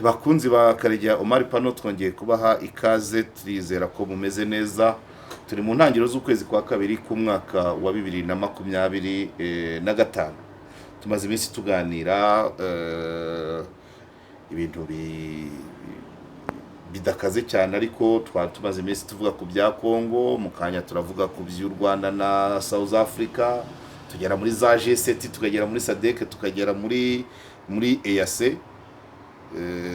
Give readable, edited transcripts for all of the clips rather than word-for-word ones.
Bakunzi ba Karegeya Omar Pano, twongeye kubaha ikaze. Turizera ko mumeze neza. Turi mu ntangiriro z'ukwezi kwa kabiri k'umwaka wa 2025. Tumaze iminsi tuganira ibintu bidakaze cyane, ariko twari tumaze iminsi tuvuga ku bya Congo. Mu kanya turavuga ku by'u Rwanda na South Africa, tugera muri za G7, tukagera muri SADC, tukagera muri EAC.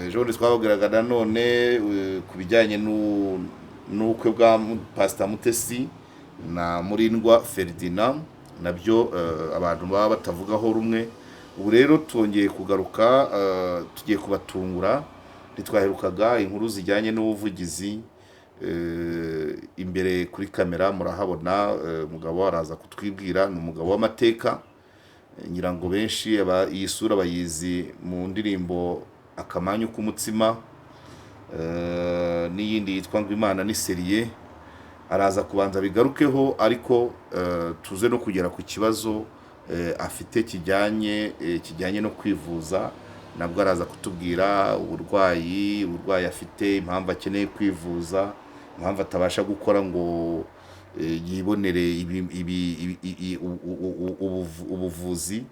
Ejo bundi twababwiraga nanone ku bijyanye n'ubukwe bwa Pastor Mutesi na Murindwa Ferdinand, nabyo abantu baba batavugaho rumwe. Ubu rero twongeye kugaruka, tugiye kubatungura. Ntitwaherukaga inkuru zijyanye n'ubuvugizi. Imbere kuri kamera murahabona umugabo araza kutwibwira. Ni umugabo w'amateka. Ngira ngo benshi iyi sura bayizi mu ndirimbo "Akamanyu k'umutsima" n'iyindi yitwa ngo "Imana ni sérieux". Araza kubanza bigarukeho, ariko tuze no kugera ku kibazo afite kijyanye no kwivuza. Nabwo araza kutubwira uburwayi afite, impamvu akeneye kwivuza, impamvu atabasha gukora ngo yibonere ubuvuzi.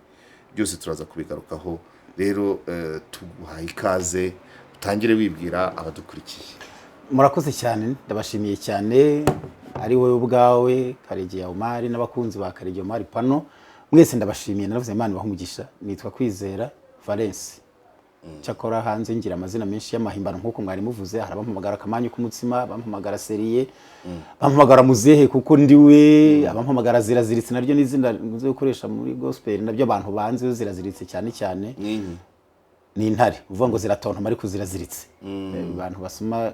Byose turaza kubigarukaho. Rero tuguhaye ikaze, utangire wibwira abadukurikiye. Murakoze cyane, ndabashimiye cyane, ari wowe ubwawe Karegeya Omar n'abakunzi ba Karegeya Omar Pano mwese, ndabashimiye. Naravuze, Imana ibahe umugisha. Nitwa Kwizera Valence. Cyakora hanze ngira amazina menshi y'amahimbano nk'uko mwari muvuze. Hari abampamagara Akamanyu k'umutsima, bampamagara Sérieux, bampamagara Muzehe kuko ndiwe, abampamagara Ziraziritse, naryo ni izina nkunze gukoresha muri gospel, nabyo abantu banzi Ziraziritse cyane cyane. N'inki? Ni intare, uvuga ngo ziratontoma ariko ziraziritse. Abantu basoma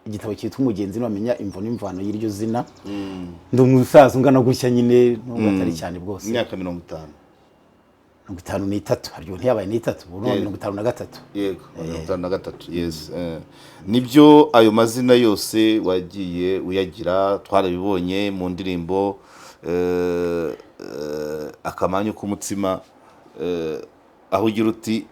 igitabo cyitwa Umugenzi bamenya imvo n'imvano y'iryo zina. Ndi umusaza ungana gutya nyine, nubwo atari cyane bwose. Imyaka 50? 53. Haryo ntiyabaye n'itatu ubu? Ni 53. Yego, 53, yes. Nibyo, ayo mazina yose wagiye uyagira, twarabibonye mu ndirimbo "Akamanyu k'umutsima", aho ugira uti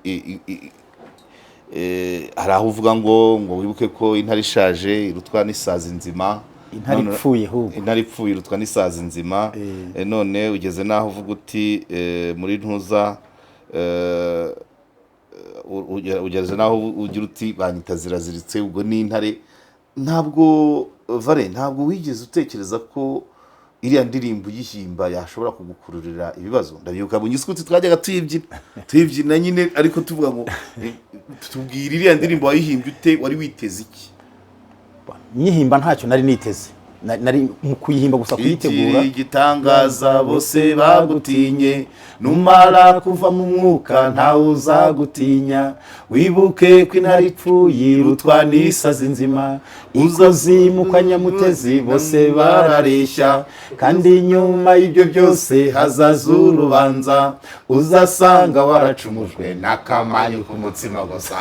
hari aho uvuga ngo wibuke ko intare ishaje irutwa n'isazi nzima. Intare ipfuye ahubwo. Intare ipfuye irutwa n'isazi nzima. None ugeze n'aho uvuga uti muri ntuza ugeze n'aho ugira uti banyita Ziraziritse, ubwo ni intare. Ntabwo vare, ntabwo wigeze utekereza ko iriya ndirimbo uyihimba yashobora kugukururira ibibazo? Ndabyibuka mu gisikuti twajyaga tuyibyina nyine, ariko tuvuga ngo tubwire, iriya ndirimbo wayihimbye ute? Wari witeze iki? Nyihimba ntacyo nari niteze. Nari mu kuyihimba gusa, kuyitegura. Ikiri igitangaza bose bagutinye, numara kuva mu mwuka ntawe uzagutinya. Wibuke ko intare ipfuye irutwa n'isazi nzima, ikuzimu kwa Nyamutezi bose barareshya, kandi nyuma y'ibyo byose hazaza urubanza, uzasanga waracumujwe n'akamanyu k'umutsima gusa.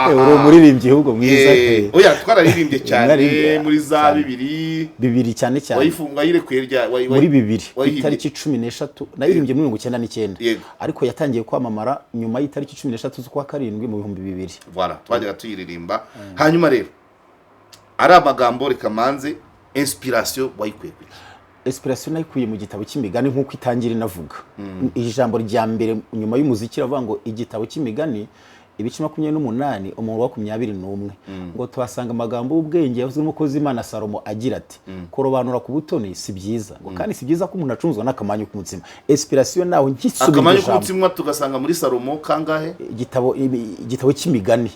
Uri umuririmbyi ahubwo mwiza. Oya, twararirimbye cyane. Mwaririmbye muri za cyane. bibiri. Bibiri cyane cyane. Wayifunga, wayirekuye rya Muri 2000, ku wayihimbye? itariki 13. Nayirimbye muri 99. Ariko yatangiye kwamamara nyuma y'itariki 13 z'ukwa karindwi mu 2000. Voilà, twajyaga tuyiririmba. Hanyuma rero ari amagambo, reka manze, inspiration wayikuye kuki? Inspiration nayikuye mu gitabo cy'Imigani, nk'uko itangira inavuga. Ijambo rya mbere nyuma y'umuziki iravuga ngo igitabo cy'Imigani, ibice 28, umurongo wa 21, ngo tuhasanga amagambo y'ubwenge yavuzwe n'umukozi w'Imana Salomo agira ati: "Kurobanura ku butoni si byiza," ngo kandi si byiza ko umuntu acumuzwa n'akamanyu k'umutsima. Inspiration nawe nkisoma Akamanyu iryo jambo. k'umutsima, tugasanga muri Salomo kangahe? Igitabo cy'Imigani,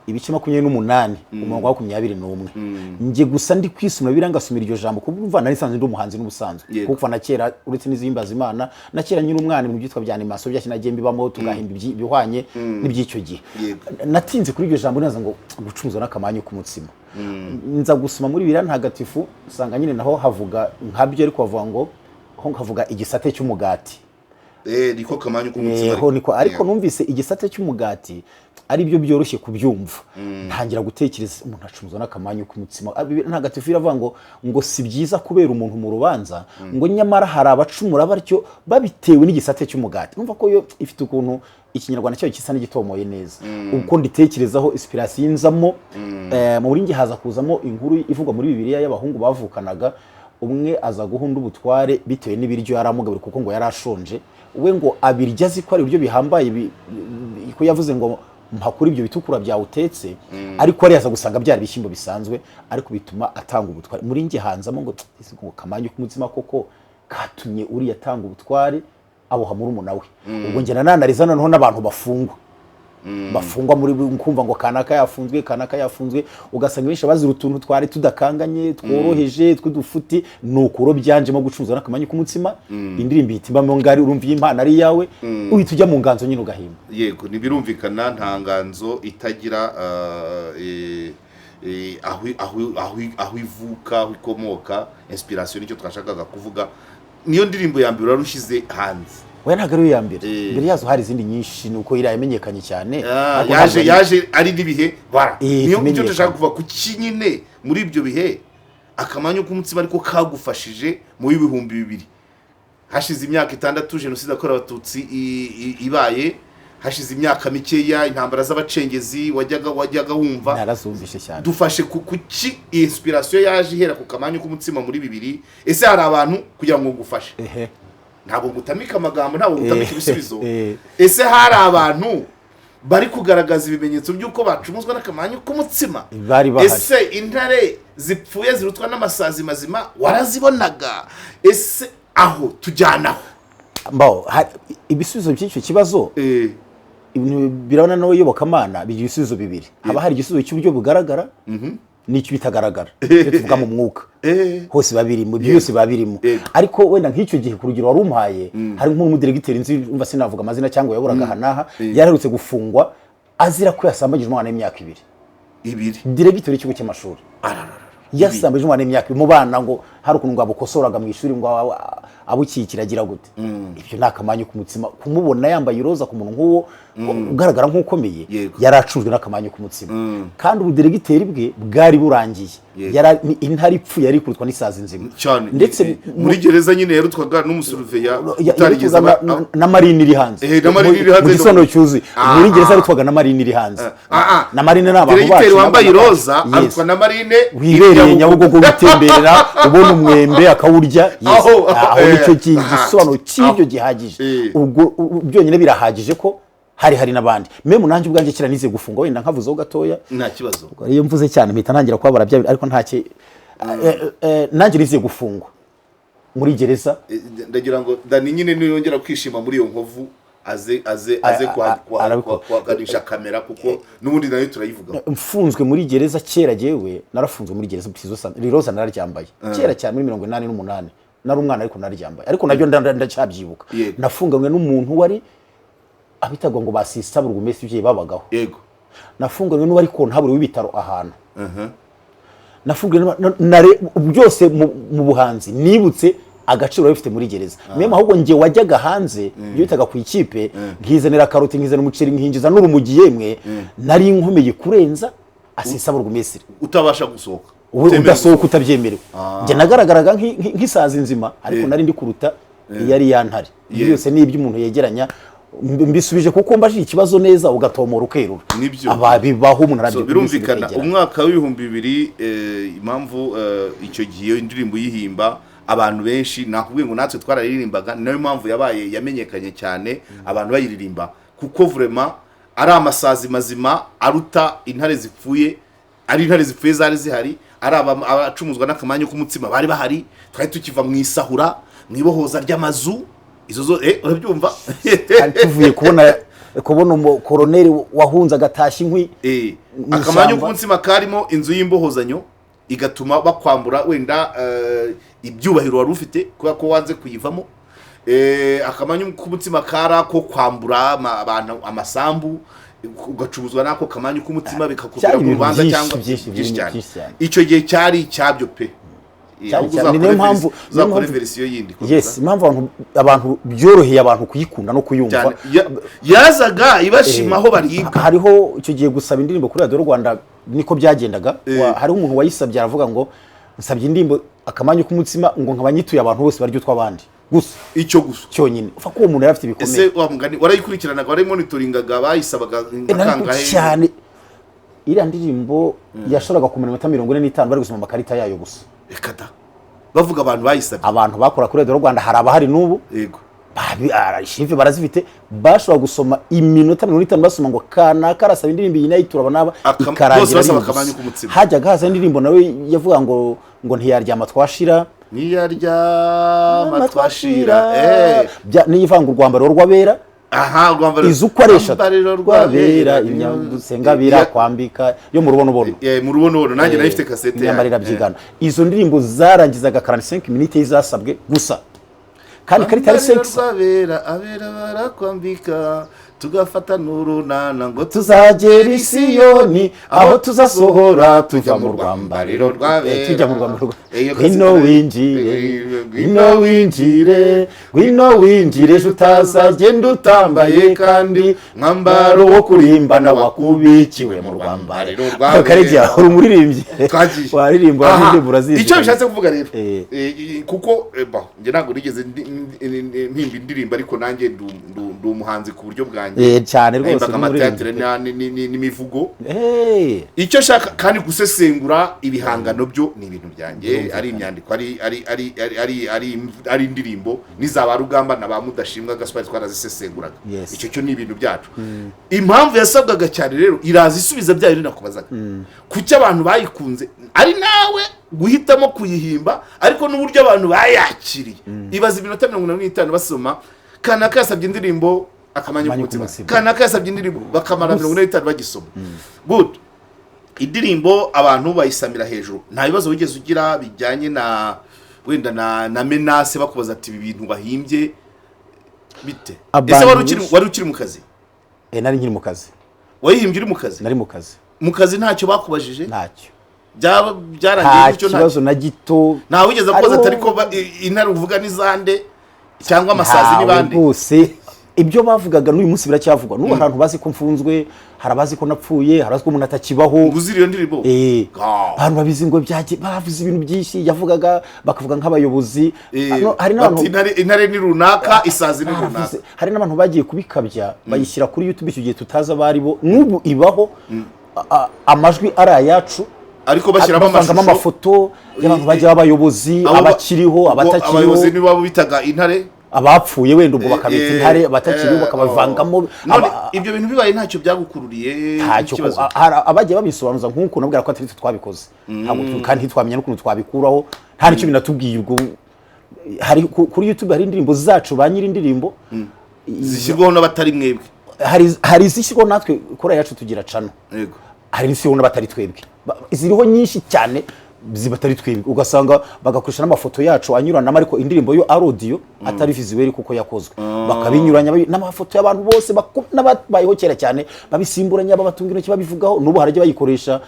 ibice 28, umurongo wa 21. Njye gusa ndi kwisoma biriya, ngasoma iryo jambo, kuko umva nari nsanzwe ndi umuhanzi n'ubusanzwe. Kuko kuva na kera, uretse n'izihimbaza Imana, na kera nyiri umwana, ibintu byitwa bya animation bya nagiye mbibamo, tugahimba ibihwanye n'iby'icyo gihe. Natinze kuri iryo jambo neza ngo gucumuzwa n'akamanyu k'umutsima. Nza gusoma muri Bibiliya Ntagatifu, usanga nyine naho havuga nkabyo, ariko bavuga ngo ho havuga igisate cy'umugati. Niko kamanyu k'umutsima. Ho niko, ariko numvise igisate cy'umugati ari byo byoroshye kubyumva, ntangira gutekereza umuntu acumuzwa n'akamanyu k'umutsima. Bibiliya Ntagatifu iravuga ngo si byiza kubera umuntu mu rubanza, ngo nyamara hari abacumura batyo babitewe n'igisate cy'umugati. Numva ko yo ifite ukuntu. Ikinyarwanda cyayo gisa n'igitomoye neza uko nditekerezaho, inspiration inzamo. Muri njye haza kuzamo inkuru ivugwa muri Bibiliya y'abahungu bavukanaga, umwe aza guha undi ubutware bitewe n'ibiryo yari amugaburiye, kuko ngo yari ashonje. We ngo abirya azi ko ari ibiryo bihambaye, ko yavuze ngo "Mpa kuri ibyo bitukura byawe utetse", ariko ari yaza gusanga byari ibishyimbo bisanzwe, ariko bituma atanga ubutware. Muri njye hanzamo ngo "Ese ngo kamanyu k'umutsima koko katumye uriya atanga ubutware aboha murumuna we?" Ubwo njye nananariza noneho n'abantu bafungwa muri kumva ngo kanaka yafunzwe, kanaka yafunzwe, ugasanga benshi bazira utuntu twari tudakanganye, tworoheje, tw'udufuti. Ni ukuro byanjemo gucuruza n'akamanyu k'umutsima, indirimbo ihita ibamo ngari. Urumva iyi impano ari iyawe, uhita ujya mu nganzo nyine ugahimba. Yego, ntibirumvikana, nta nganzo itagira aho ivuka, aho ikomoka, inspiration. Nicyo twashakaga kuvuga. Niyo ndirimbo ya mbere wari ushyize hanze? Oya, ntabwo ari iyo ya mbere. Mbere yazo hari izindi nyinshi, ni uko iriya yamenyekanye cyane. Ariko yaje ntabwo yaje ari n'ibihe bara Eh, niyo nicyo tumenyekana. dushaka kuva ku nyine muri ibyo bihe. Akamanyu k'umutsima ariko kagufashije mu 2000, hashize imyaka 6 jenoside yakorewe Abatutsi ibaye, hashize imyaka mikeya intambara z'abacengezi wajyaga wumva. Narazumvishe cyane. Dufashe ku kuki inspiration yaje ihera ku kamanyu k'umutsima muri 2000? Ese hari abantu, kugira ngo ngufashe, ntabwo ngutamika amagambo, ntabwo ngutamika ibisubizo, ese hari abantu bari kugaragaza ibimenyetso by'uko bacumuzwa n'akamanyu k'umutsima? Bari bahari. Ese intare zipfuye zirutwa n'amasazi mazima warazibonaga? Ese aho tujyanaho? Mbaho ibisubizo by'icyo kibazo, ibintu birabona n'iyobokamana bigira ibisubizo bibiri: haba hari igisubizo cy'uburyo bugaragara n'icyo bitagaragara, icyo tuvuga mu mwuka. Hose biba birimo, ibyo byose biba birimo. Ariko wenda nk'icyo gihe, ku rugero wari umpaye, hari nk'umudiregiteri nzi, umva, sinavuga amazina, cyangwa yayoboraga aha n'aha, yaraherutse gufungwa azira ko yasambanyije umwana w'imyaka 2. 2? Diregiteri w'ikigo cy'amashuri yasambanyije umwana w'imyaka 2 mu bana, ngo hari ukuntu ngo abukosoraga mu ishuri, ngo abukikira agira gute. Ibyo ni akamanyu k'umutsima. Kumubona yambaye iroza ku muntu nk'uwo ugaragara nk'ukomeye, yari acujwe n'akamanyu k'umutsima, kandi ubudiregiteri bwe bwari burangiye. Ni intare ipfuye yari ikurutwa n'isazi nzima. Cyane. Ndetse Muri gereza nyine yarutwaga n'umusuruveya utarigeze yarutwaga na marine iri hanze. Na marine iri hanze. Mu gisobanuro cyuzuye, muri gereza yarutwaga na marine iri hanze. Na marine ni abantu Diregiteri bacu, wambaye n'abana iroza bacu. Yes. arutwa na marine Wibereye Nyabugogo, witemberera, ubona umwembe akawurya. Yes. Aho, Aho nicyo gisobanuro cy'ibyo gihagije. Ubwo byonyine birahagije ko hari n'abandi. Même nanjye ubwanjye kera nize gufunga, wenda nkavuzeho gatoya. Nta kibazo. Iyo mvuze cyane mpita ntangira kubabara bya, ariko ntacyo. Nanjye nize gufungwa muri gereza. Ndagira ngo Dani nyine niyongera kwishima muri iyo nkovu aze Arabikora. kuhaganisha kamera, kuko n'ubundi nayo turayivuga. Mfunzwe muri gereza kera, jyewe narafunzwe muri gereza riroza nararyambaye kera cyane muri 88, nari umwana ariko nararyambaye, ariko naryo ndacyabyibuka. Nafunganywe n'umuntu wari abitagwa ngo basisa burugumesi ibyeyi babagaho. Nafunganywe n'uwari kontabure w'ibitaro ahantu. Nafunganywe byose mu buhanzi nibutse agaciro bari bifite muri gereza. Même ahubwo njye wajyaga hanze, ibyo bitaga ku ikipe, nkizanira karoti, nkizanira umuceri, nkinjiza n'urumogi, yemwe nari nkomeye kurenza asisa burugumesiri. Utabasha gusohoka. Wowe Utemerewe udasohoka, gusohoka. utabyemerewe. Njye nagaragaraga nk'isazi nzima, ariko nari ndi kuruta iyo ari ya ntare. Ibyo byose ni ibyo umuntu yegeranya. Mbisubije kuko mbajije ikibazo neza, ugatomora, ukerura. Nibyo. Aba bibaho, umuntu So, arabyo birumvikana. bikegeranya. Umwaka w'2000, impamvu icyo gihe iyo indirimbo uyihimba, abantu benshi nakubwiye ngo natwe twararirimbaga, ni nayo mpamvu yabaye yamenyekanye cyane, abantu bayiririmba, kuko vraiment ari amasazi mazima aruta intare zipfuye, ari intare zipfuye zari zihari, ari abacumuzwa n'akamanyu k'umutsima bari bahari. Twari tukiva mu isahura, mu ibohoza ry'amazu, izo zo, urabyumva. Twari tuvuye kubona umukoroneri wahunze agatashya inkwi mu Akamanyu ishyamba. k'umutsima karimo inzu y'imbohozanyo, igatuma bakwambura wenda ibyubahiro wari ufite kubera ko wanze kuyivamo. Akamanyu k'umutsima kari ko kwambura abantu amasambu, ugacuruzwa n'ako kamanyu k'umutsima, bikakubwira Cyari ku ibintu rubanza byinshi, cyangwa byinshi, byinshi cyane. byinshi cyane. Icyo gihe cyari icyabyo pe. Cyari Ahubwo cyane. Ni nayo mpamvu uzakore version yindi. Yes, impamvu abantu byoroheye abantu kuyikunda no kuyumva. Cyane. Yazaga ibashima aho baribwa. Hariho icyo gihe gusaba indirimbo kuri Radiyo Rwanda niko byagendaga. Hariho umuntu wayisabye aravuga ngo "Nsabye indirimbo Akamanyu k'umutsima", ngo "nkaba nyituye abantu bose barya utw'abandi." Gusa. Icyo gusa. Cyonyine, upfa ko uwo muntu yari afite ibikomere. Ese wa mugani warayikurikiranaga, warayimonitoringaga, bayisabaga nka kangahe? Cyane. Iriya ndirimbo yashoboraga kumara iminota 45 bari gusoma amakarita yayo gusa. Reka da! Bavuga abantu bayisabye? Abantu bakora kuri Radiyo Rwanda, hari abahari n'ubu. Archive barazifite. Bashobora gusoma iminota 50 basoma ngo kanaka arasaba indirimbo iyi nayo, turaba naba ikarangira Bose basaba ari gusa. Akamanyu k'umutsima. Hajyaga haza indirimbo nawe yavuga ngo ntiyaryama twashira. Niyaryama twashira. Niyo ivanga urwambaro rw'abera. Aha, urwambaro. Izi uko ari eshatu. Urwambariro Rw'abera, imyambusenga kwambika yo mu rubonobono. Mu rubonobono, nanjye nari mfite kasete Imyambaro yayo. irabyigana. Izo ndirimbo zarangizaga 45 minutes zasabwe gusa, kandi ikarita yari Urwambariro 5. rw'abera, abera barakwambika, tugafata n'urunana ngo Tuzagera i Siyoni aho tuzasohora tujya mu rwambariro rwambariro rw'abera. Tujya mu rwambariro. Iyo Ngwino kasete- winjire, ngwino winjire, ngwino winjire, ejo utazagenda utambaye kandi mwambaro wo kurimbana wakubikiwe mu rwambariro rw'abera. Karegeya, uri umuririmbyi. Twagiye. Waririmba. Aha, Waririmba, urazizi. Icyo bishatse kuvuga rero, kuko bon, njye ntabwo nigeze mpimba indirimbo, ariko nanjye ndi umuhanzi ku buryo bwanjye. Cyane rwose. Nahimbaga Uri amateatire umuririmbyi. n'imivugo. Icyo nshaka kandi gusesengura ibihangano byo ni ibintu byanjye, ari imyandiko, ari indirimbo n'izaba Rugamba na ba Mudashimwa Gaspard, twarazisesenguraga. Icyo cyo ni ibintu byacu. Impamvu yasabwaga cyane rero iraza isubiza bya bintu nakubazaga: kuki abantu bayikunze? Ari nawe guhitamo kuyihimba, ariko n'uburyo abantu bayakiriye. Ibaza iminota 45 basoma kanaka yasabye indirimbo Akamanyu Akamanyu k'umutsima. k'umutsima. Kanaka yasabye indirimbo, bakamara 45 bagisoma. Good. Indirimbo abantu bayisamira hejuru. Nta bibazo wigeze ugira bijyanye na wenda na menace, bakubaza ati: "Ibi bintu wahimbye bite?" Abantu Ese wari ukiri benshi- wari ukiri mu kazi? Nari nkiri mu kazi. Wayihimbye uri mu kazi? Nari mu kazi. Mu kazi ntacyo bakubajije? Ntacyo. Byaba byarangiye Nta gutyo, nta kibazo na gito. Ntawe wigeze akubaza ati Hariho- ariko intare uvuga ni zande, cyangwa amasazi ni Ntawe bande? Rwose ibyo bavugaga n'uyu munsi biracyavugwa. N'ubu hari abantu bazi ko mfunzwe, hari abazi ko napfuye, hari abazi ko umuntu atakibaho. Ngo uzira iyo ndirimbo? Ah. Abantu babizi ngo byagiye, bavuze ibintu byinshi yavugaga, bakavuga nk'abayobozi. No, hari n'abantu Bati intare ni runaka, isazi ni runaka. Hari n'abantu bagiye kubikabya, bayishyira kuri YouTube icyo gihe tutazi abo ari bo. N'ubu ibaho, amajwi ari ayacu, ariko bashyiramo bavangamo amashusho amafoto y'abantu bagiye b'abayobozi, abakiriho, ubwo abatakiriho. Abayobozi nibo bitaga intare. Abapfuye wenda ubwo bakabita intare, abatakiriho bakabavangamo. None ibyo bintu bibaye ntacyo byagukururiye Ntacyo. ikibazo? Hari abagiye babisobanuza nk'uko nabwira ko atari twe twabikoze. Ntabwo kandi ntitwamenya n'ukuntu twabikuraho, nta n'icyo binatubwiye. Ubwo hari kuri YouTube hari indirimbo zacu, ba nyiri indirimbo. Zishyirwaho n'abatari mwebwe? Hari izishyirwaho natwe, kuri yacu tugira channel. Hari n'izishyirwaho n'abatari twebwe. Ziriho nyinshi cyane zibatari twebwe, ugasanga bagakoresha n'amafoto yacu anyuranamo, ariko indirimbo yo ari audio, atari visuel, kuko yakozwe bakabinyuranya, n'amafoto y'abantu bose n'ababayeho kera cyane, babisimburanya, babatunga intoki, babivugaho. N'ubu harajya bayikoresha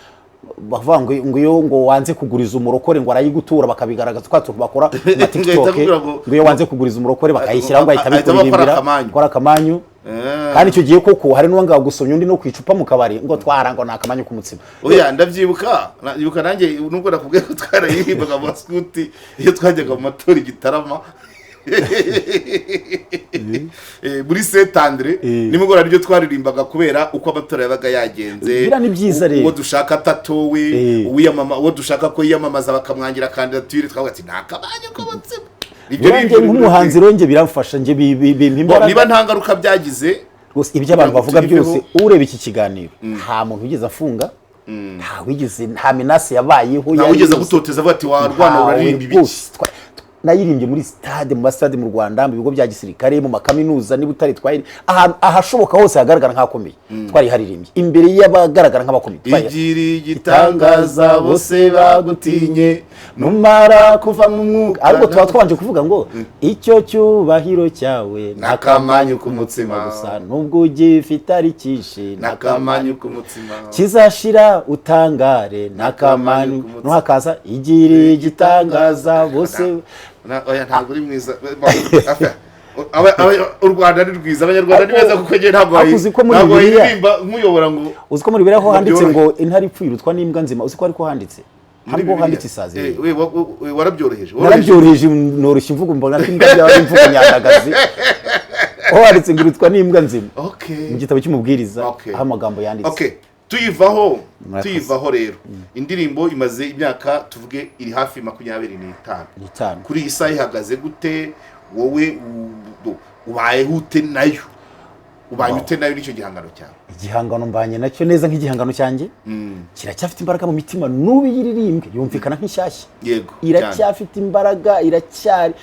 bavuga ngo iyo ngo wanze kuguriza umurokore ngo arayigutura, bakabigaragaza twa tuntu bakora mu ma Ngahita TikTok. akubwira ngo- Ngo iyo wanze kuguriza umurokore bakayishyiraho ngo ahita Ahita bakora abikuririmbira. akamanyu. Akora akamanyu. Kandi icyo gihe koko hari n'uwanga gusomya undi no ku icupa mu kabari ngo twara ngo ni akamanyu k'umutsima. Oya, ndabyibuka, ndabyibuka nanjye, nubwo nakubwiye ko twarayihimbaga mu maskuti iyo twajyaga mu matora i Gitarama, muri Saint Andre, nimugoroba nibyo twaririmbaga kubera uko amatora yabaga yagenze. Biriya ni byiza rero. Uwo dushaka atatowe, uwo dushaka ko yiyamamaza bakamwangira kandidatire, twavuga ati: "Ni akamanyu k'umutsima." Ibyo ni Njye nk'umuhanzi rero njye biramfasha, njye bimpa Bo, imbaraga. Niba nta ngaruka byagize Rwose ibyo abantu bavuga kugira ngo byose, ureba iki kiganiro, nta muntu wigeze afunga, nta wigeze, nta menace yabayeho. Nta yari wigeze yose. agutoteza avuga ati: "Warwana, Ntawe uraririmba ibiki?" rwose. Nayirimbye muri stade, mu masitade mu Rwanda, mu bigo bya gisirikare, mu makaminuza, niba utari twari ahantu ahashoboka hose hagaragara nk'ahakomeye, twariharirimbye imbere y'abagaragara nk'abakomeye. Igira igitangaza bose bagutinye Numara kuva mu mwuka, ariko tuba twabanje kuvuga ngo icyo cyubahiro cyawe N'akamanyu k'umutsima. gusa, nubwo ugifite ari cyinshi, N'akamanyu k'umutsima. Kizashira utangare, n'akamanyu k'umutsima. Nuhakaza igira igitangaza bose. Oya, ntabwo uri mwiza. U Rwanda ni rwiza, Abanyarwanda ni beza, kuko njye ntabwo Ariko uzi ko muri ntabwo Bibiliya- wayiririmba nk'uyobora ngo Uzi ko muri Bibiliya ho ngo handitse byorohe. ngo intare ipfuye irutwa n'imbwa nzima? Uzi ko ariko handitse? Muri Ntabwo Bibiliya. handitse isazi. We warabyoroheje. Narabyoroheje, noroshya imvugo, mbona ko imbwa byaba ari imvugo nyandagazi. Aho handitse ngo irutwa n'imbwa nzima, mu gitabo cy'Umubwiriza, aho amagambo yanditse. Okay, tuyivaho. Murakoze. Tuyivaho rero, indirimbo imaze imyaka, tuvuge iri hafi 25. N'itanu. Kuri iyi saha ihagaze gute? Wowe ubayeho ute nayo? Ubaye ute nayo n'icyo gihangano cyawe? Igihangano mbanye nacyo neza nk'igihangano cyanjye. Kiracyafite imbaraga mu mitima. N'ubu iyo iririmbwe yumvikana nk'inshyashya. Iracyafite imbaraga, iracyari,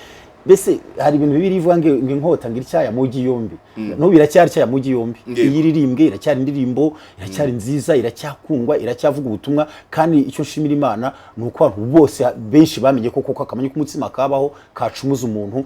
mbese hari ibintu bibiri ivuga ngo inkota ngo ityaya mu yombi. N'ubu iracyari ityaya mu yombi. Iyo iririmbwe iracyari indirimbo, iracyari nziza, iracyakundwa, iracyavuga ubutumwa. Kandi icyo nshimira Imana ni uko abantu bose, benshi bamenye ko koko akamanyu k'umutsima kabaho, kacumuza umuntu,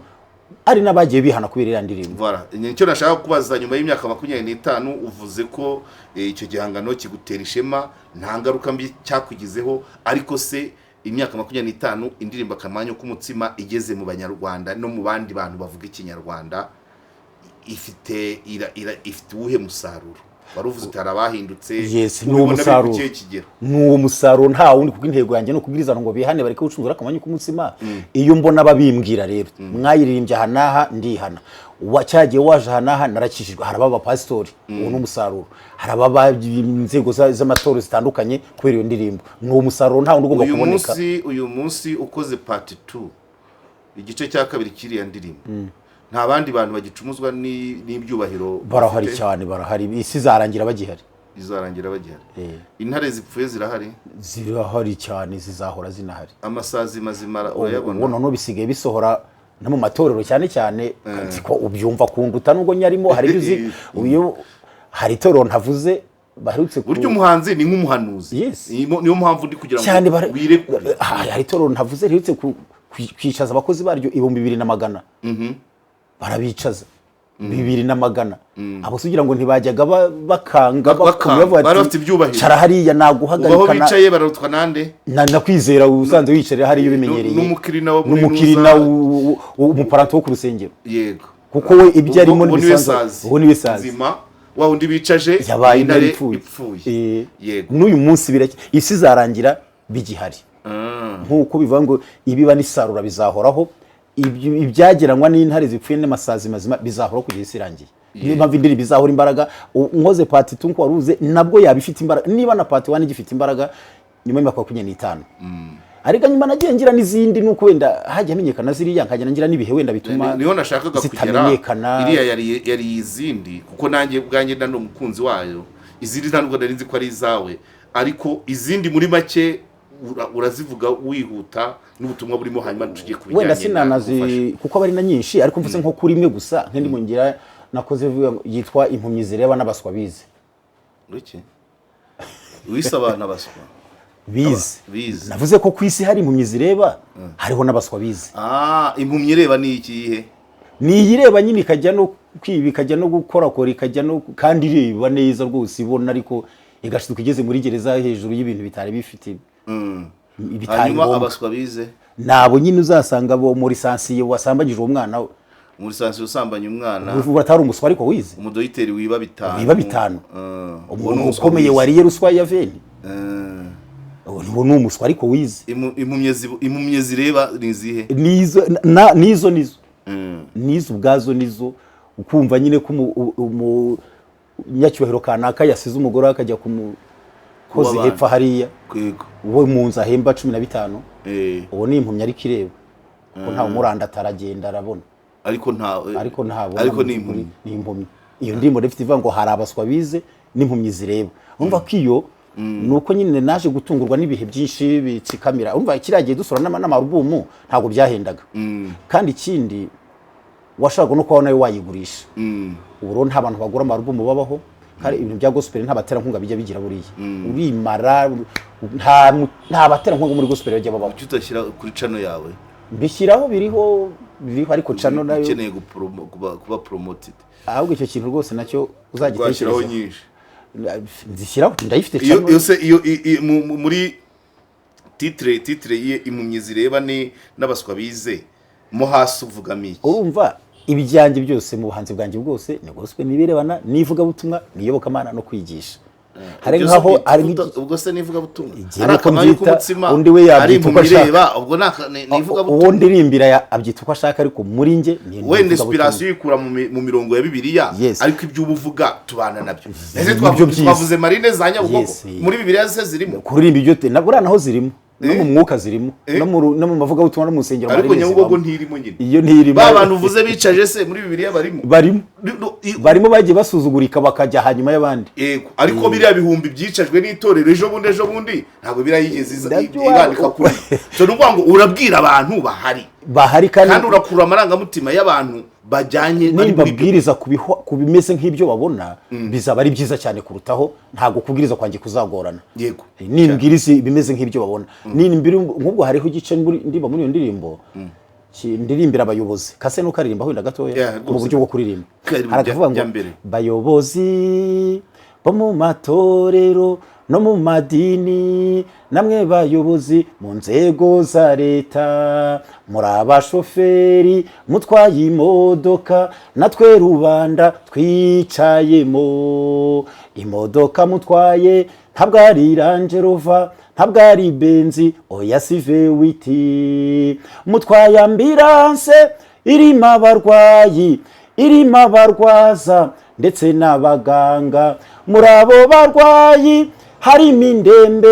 ari n'abagiye bihana kubera iriya ndirimbo. Voilà, nicyo nashaka kubaza. Nyuma y'imyaka 25, uvuze ko icyo gihangano kigutera ishema, nta ngaruka mbi cyakugizeho. Ariko se imyaka 25 indirimbo Akamanyu k'umutsima igeze mu Banyarwanda no mu bandi bantu bavuga Ikinyarwanda, ifite uwuhe musaruro? Wari uvuze uti hari abahindutse. Yes, ni Ubibona uwo biri ku musaruro. kihe kigero? Ni uwo musaruro, nta wundi, kuko intego yanjye ni ukubwiriza abantu ngo bihane, bareke gucuruzwa akamanyu k'umutsima. Iyo mbona babimbwira rero, mwayiririmbye aha n'aha ndihana, cyagiye waje aha n'aha narakijijwe. Hari ababa pasitori, uwo ni umusaruro. Hari ababa inzego z'amatorero zitandukanye kubera iyo ndirimbo. Ni uwo musaruro, nta wundi ugomba Uyu kuboneka. munsi, uyu munsi ukoze part 2, igice cya kabiri cy'iriya ndirimbo, nta bandi bantu bagicumuzwa n'ibyubahiro Barahari bafite? cyane, barahari. Isi izarangira bagihari. Izarangira bagihari. Eh. Intare zipfuye zirahari? Zirahari cyane, zizahora zinahari. Amasazi mazima Ubu urayabona? Noneho bisigaye bisohora no mu matorero cyane cyane, ko ubyumva kunduta nubwo nyarimo. Hari ibyo uzi, uyu hari itorero ntavuze baherutse Burya umuhanzi ni nk'umuhanuzi. Yes. Niyo mpamvu ndi kugira ngo Cyane wirekure. Hari itorero ntavuze riherutse kwicaza abakozi baryo 2400, barabicaza 2400. Abo se ugira ngo ntibajyaga bakanga? Bakanga, Bakumva bavuga bari ati, bafite ibyubahiro. "Cara hariya, Ubu aho naguhagarika bicaye bararutwa nande? Nakwizera usanzwe wiyicarira hariya ubimenyereye. N'umukirina wo muri N'umukirina, Nuza. umuparanto wo ku rusengero. Kuko we ibyo arimo Ubwo niwe ntibisanzwe. sazi. Uwo niwe sazi. Nzima wa wundi bicaje Yabaye intare intare ipfuye. ipfuye. N'uyu munsi isi izarangira bigihari, nk'uko bivuga ngo ibiba n'isarura bizahoraho. Ibyageranywa n'intare zipfuye n'amasazi mazima bizahoraho kugeza isi irangiye. Niyo mpamvu indirimbo izahora imbaraga. Nkoze part 2 nkuko waruze, nabwo yaba ifite imbaraga, niba na part 1 igifite imbaraga nyuma y'imyaka 25. Ariko nyuma nagiye ngira n'izindi, nuko wenda hagiye hamenyekana ziriya, nkagenda ngira n'ibihe wenda bituma Niho nashakaga kugera. zitamenyekana. Iriya yari izindi, kuko nanjye ubwanjye nda umukunzi wayo. Izindi nta nubwo nari nzi ko ari izawe. Ariko izindi muri make urazivuga wihuta n'ubutumwa burimo, hanyuma tugiye ku Wenda bijyanye na sinanazi gufasha. kuko aba ari na nyinshi, ariko mvuze nko kuri imwe gusa, nk'indi mu ngira nakoze ivuga yitwa Impumyi zireba n'abaswa bize. Ruki wise abantu abaswa? Bize. Bize. Navuze ko ku isi hari impumyi zireba, hariho n'abaswa bize. Ah, impumyi ireba ni ikihe? Ni iyireba nyine, ikajya no kwiba, ikajya no gukorakora, ikajya no kandi ireba neza rwose ibona, ariko igashiduka igeze muri gereza hejuru y'ibintu bitari bifite, bitari Hanyuma ngombwa. abaswa bize? Nabo nyine uzasanga bo muri sansiye wasambanyije uwo mwana we. Muri sansiyo usambanya umwana. Uvuga atari umuswa ariko wize. Umudogiteri wiba bitanu. Wiba bitanu. Uwo ni Umuntu umuswa ukomeye wize. wariye ruswa ya veni, uwo ni umuswa ariko wize. Impumyi zireba ni izihe? Nizo nizo nizo ubwazo nizo ukumva nyine ko umunyacyubahiro kanaka yasize umugore we akajya ku mukozi W'abandi. hepfo hariya, uwo mu nzu ahemba 15. Uwo ni impumyi ariko ireba, kuko nta umuranda, ataragenda arabona. Ariko nta Ariko ntabona. Ariko Mu ni by'ukuri impumyi. Ni impumyi. Iyo ndirimbo rero ifite ivuga ngo hari abaswa bize n'impumyi zireba. Urumva ko iyo ni uko nyine naje gutungurwa n'ibihe byinshi bitsikamira. Urumva kiriya gihe dusura n'amarubumu ntabwo byahendaga, kandi ikindi washakaga no kuba nawe wayigurisha. Ubu rero nta bantu bagura amarubumu babaho, kandi ibintu bya gospel nta baterankunga bijya bigira. Buriya urimara, nta baterankunga muri gospel bajya babaho. Kuki utashyira kuri channel yawe? Mbishyiraho, biriho, biriho, ariko channel nayo Ukeneye kuba promoted. Ahubwo icyo kintu rwose nacyo Washyiraho uzagitekereza. nyinshi. Nzishyiraho, ndayifite Iyo channel. iyo se iyo muri titre ye Impumyi zireba ni n'abaswa bize, mo hasi uvugamo iki? Urumva ibyanjye byose mu buhanzi bwanjye bwose ni gospel, nibirebana n'ivugabutumwa n'iyobokamana no kwigisha. Hari Ibyo nkaho se hari ubwo se n'ivugabutumwa? Igihe Ari niko akamanyu mbyita, k'umutsima, undi we ari yabyita uko impumyi ashaka. ireba, ubwo ni ivugabutumwa. Uwo ndirimbira abyita uko ashaka, ariko muri njye ni Wenda ivugabutumwa. Inspiration uyikura mu mirongo ya Bibiliya, Yes. ariko ibyo uba uvuga tubana nabyo. Ese Nibyo byiza. twavuze marine za Nyabugogo, Yes. muri Bibiliya se zirimo? Kuririmba ibyo na buriya naho zirimo, no mu mwuka zirimo, no mu mavugabutumwa no mu nsengero Ariko marine Nyabugogo zibamo. ntirimo nyine. Iyo ntirimo. Ba bantu uvuze bicaje se muri Bibiliya barimo? Barimo. Barimo, bagiye basuzugurika bakajya hanyuma y'abandi. Yego, ariko biriya bihumbi byicajwe n'itorero ejo bundi ntabwo biriya yigeze iza Ndabyo ibandika kuri. So ni ukuvuga ngo urabwira abantu bahari. Bahari kandi. Kandi urakurura amarangamutima y'abantu bajyanye bari muri ibyo. Nimbabwiriza ku bimeze nk'ibyo babona, bizaba ari byiza cyane kurutaho. Ntabwo kubwiriza kwanjye kuzagorana. Nimbwiriza ibimeze nk'ibyo babona, nimbira nk'ubwo hariho igice ndiba muri iyo ndirimbo ndirimbira abayobozi kase n'ukaririmba wenda gatoya Yeah, mu rwose. buryo bwo kuririmba. Karirimba Harakavuga ngo jya mbere. Bayobozi bo mu matorero no mu madini, namwe bayobozi mu nzego za leta, muri abashoferi mutwaye imodoka, natwe rubanda twicayemo. Imodoka mutwaye ntabwo ari Range Rover, ntabwo ari Benz, oya, si V8. Mutwaye ambulance irimo abarwayi, irimo abarwaza ndetse n'abaganga. Muri abo barwayi harimo indembe,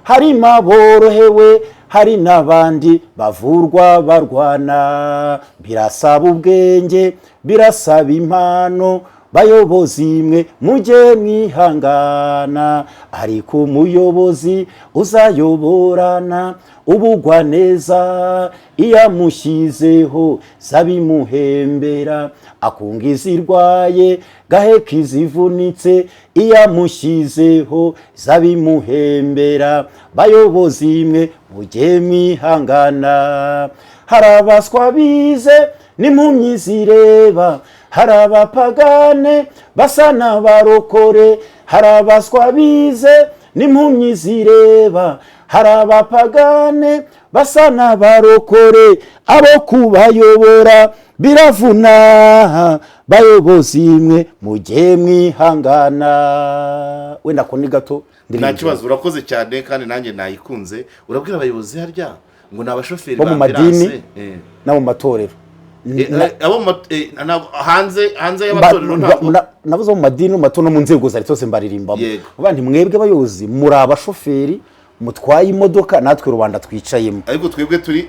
harimo aborohewe, hari n'abandi bavurwa barwana. Birasaba ubwenge, birasaba impano. Bayobozi mwe, mujye mwihangana, ariko umuyobozi uzayoborana ubugwa neza iyo amushyizeho zabimuhembera, akunga izirwaye, gaheka izivunitse. Iyo amushyizeho zabimuhembera. Bayobozi mwe, mujye mwihangana. Hari abaswa bize n'impumyi zireba, hari abapagane basa n'abarokore. Hari abaswa bize n'impumyi zireba, hari abapagane basa n'abarokore. Abo kubayobora biravuna. Bayobozi mwe, mujye mwihangana. Wenda ko ni gato. Nta kibazo, urakoze cyane kandi nanjye nayikunze. Urabwira abayobozi harya ngo ni abashoferi bo mu ba madini ambulance. No mu matorero. Abo mu hanze y'amatorero ntabwo. Nabuze mu madini, no mu matorero, no mu nzego za leta zose mbaririmbamo. Abandi mwebwe abayobozi muri abashoferi mutwaye imodoka, natwe rubanda twicayemo. Ariko twebwe turi